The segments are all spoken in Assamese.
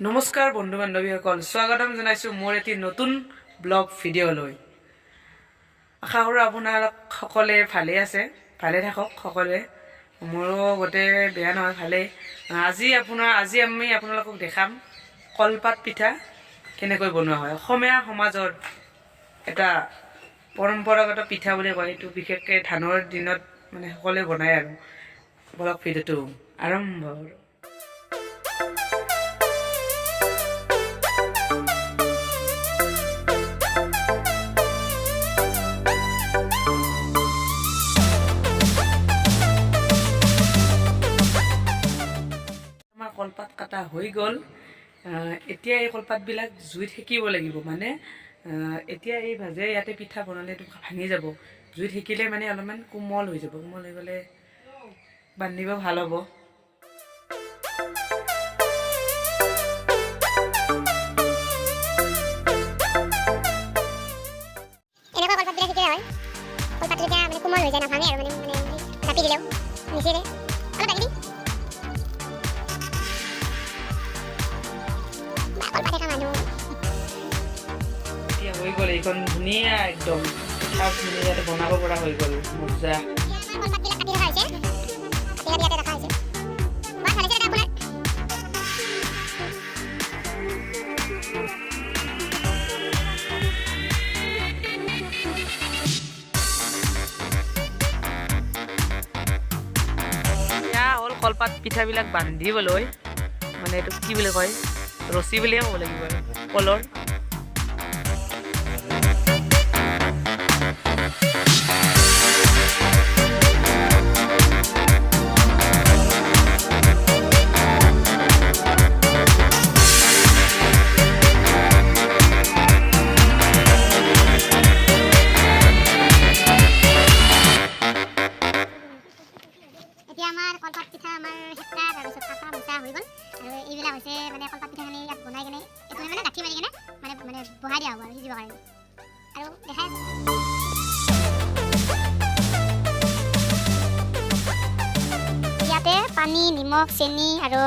নমস্কাৰ বন্ধু বান্ধৱীসকল, স্বাগতম জনাইছোঁ মোৰ এটি নতুন ব্লগ ভিডিঅ'লৈ। আশা কৰোঁ আপোনালোক সকলোৱে ভালেই আছে, ভালে থাকক সকলোৱে। মোৰো গোটেই বেয়া নহয়, ভালেই। আজি আমি আপোনালোকক দেখাম কলপাত পিঠা কেনেকৈ বনোৱা হয়। অসমীয়া সমাজৰ এটা পৰম্পৰাগত পিঠা বুলি কয় এইটো। বিশেষকৈ ধানৰ দিনত মানে সকলোৱে বনায়। আৰু বলক, ভিডিঅ'টো আৰম্ভ কৰোঁ। আমাৰ কলপাত কটা হৈ গ'ল। এতিয়া এই কলপাতবিলাক জুইত সেকিব লাগিব। মানে এতিয়া এই ভাজে ইয়াতে পিঠা বনালে এইটো ভাঙি যাব। জুইত সেকিলে মানে অলপমান কোমল হৈ যাব। কোমল হৈ গ'লে বান্ধিব ভাল হ'ব। এনেকুৱা কলপাতবিলাক শিকিলে হয়, কলপাতটো যেতিয়া মানে কোমল হৈ যায়, নাভাঙে আৰু মানে মানে জাপি দিলেও নিচিৰে। অলপ দাঙি দি বা কলপাত এটা মানুহ। এতিয়া হৈ গ'ল এইখন, ধুনীয়া একদম পিঠা ধুনীয়া ইয়াতে বনাব পৰা হৈ গ'ল, মজা। এতিয়া আমাৰ কলপাতবিলাক কাটি ৰখা হৈছে, কাটি কাটি ইয়াতে ৰখা হৈছে। বৰ ভাল হৈছে দাদা আপোনাৰ। এয়া হ'ল কলপাত পিঠাবিলাক বান্ধিবলৈ, মানে এইটো কি বুলি কয়, ৰছী বুলিয়ে ক'ব লাগিব আৰু কলৰ। এতিয়া আমাৰ কলপাত পিঠা আমাৰ সেকা, তাৰপিছত কাটা মোচা হৈ গ'ল। আৰু এইবিলাক হৈছে মানে কলপাত পিঠাখিনি ইয়াত বনাই কেনে এইটো মানে গাঁঠি মাৰি কেনে মানে মানে বহাই দিয়া হ'ব আৰু সিজিবৰ কাৰণে। আৰু দেখাই আছোঁ। ইয়াতে পানী, নিমখ, চেনি আৰু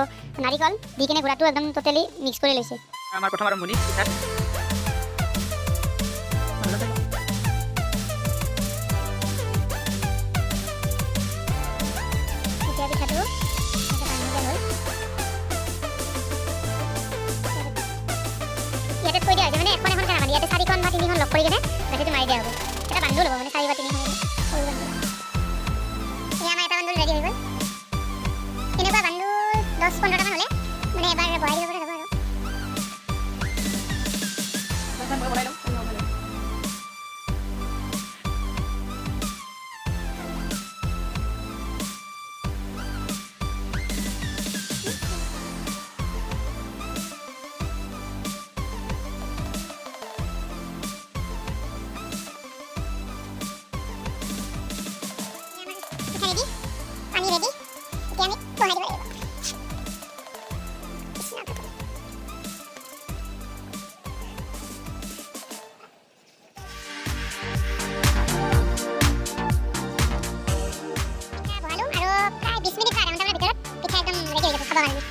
নাৰিকল দি কেনে গুড়াটো একদম টোটেলি মিক্স কৰি লৈছে। আমাৰ প্ৰথম আৰম্ভণি পিঠাত। এতিয়া পিঠাটো এনেকৈ বান্ধি দিয়া হ'ল। ইয়াতে থৈ দিয়া হৈছে, মানে এখন এখনকৈ নাবান্ধি, ইয়াতে চাৰিখন বা তিনিখন লগ কৰি কেনে গাঁঠিটো মাৰি দিয়া হ'ব। এটা বান্দোল হ'ব, মানে চাৰি বা তিনিখন সৰু বান্দোল। এয়া আমাৰ এটা বান্দোল ৰেডি হৈ গ'ল। এনেকুৱা বান্দোল 10-15টামান হ'লে মানে এবাৰ বহাই দিব পৰা যাব আৰু। বনাই লওঁ। পিঠা ৰেডি, পানী ৰেডি। এতিয়া আমি বহাই দিব লাগিব। কৃষ্ণ প্ৰভু। পিঠা বহালোঁ আৰু প্ৰায় 20 মিনিট বা আধা ঘণ্টামানৰ ভিতৰত পিঠা একদম ৰেডি হৈ যাব খাবৰ কাৰণে।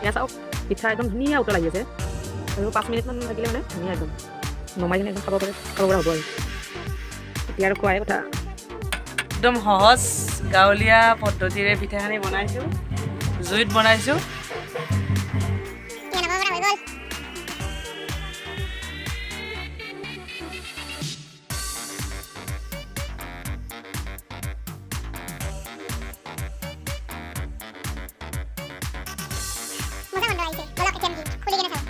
এয়া চাওক, পিঠা একদম ধুনীয়া উতল আহি আছে। আৰু 5 মিনিটমান থাকিলে মানে ধুনীয়া একদম নমাই কিনে একদম খাব পাৰে, খাব পৰা হ'ব। আৰু এতিয়া আৰু খোৱাই কথা। একদম সহজ গাঁৱলীয়া পদ্ধতিৰে পিঠাখিনি বনাইছোঁ, জুইত বনাইছোঁ। এতিয়া নমাব পৰা হৈ গ'ল। মজা গোন্ধ আহিছে। ব'লক, এতিয়া আমি খুলি কেনে চাওঁ।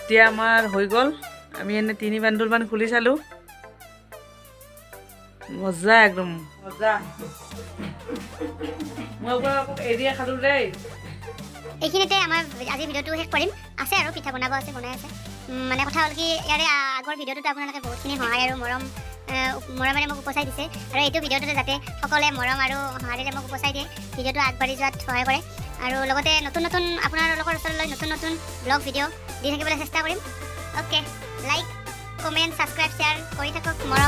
এতিয়া আমাৰ হৈ গ'ল। আমি এনে তিনি বান্দোলমান খুলি চালোঁ। মজা, একদম মজা। মই আপোনালোকক এৰিয়া খালোঁ দেই। এইখিনিতে আমাৰ আজিৰ ভিডিঅ'টো শেষ কৰিম। আছে আৰু পিঠা বনাব আছে, বনাই আছে। মানে কথা হ'ল কি, ইয়াৰে আগৰ ভিডিঅ'টোত আপোনালোকে বহুতখিনি সহায় আৰু মৰমেৰে মোক উপচাই দিছে আৰু এইটো ভিডিঅ'টোতে যাতে সকলোৱে মৰম আৰু সঁহাৰিৰে মোক উপচাই দিয়ে, ভিডিঅ'টো আগবাঢ়ি যোৱাত সহায় কৰে আৰু লগতে নতুন নতুন আপোনালোকৰ ওচৰলৈ নতুন নতুন ব্লগ ভিডিঅ' দি থাকিবলৈ চেষ্টা কৰিম। Okay, like, comment, subscribe, share কৰি থাকক। মৰম।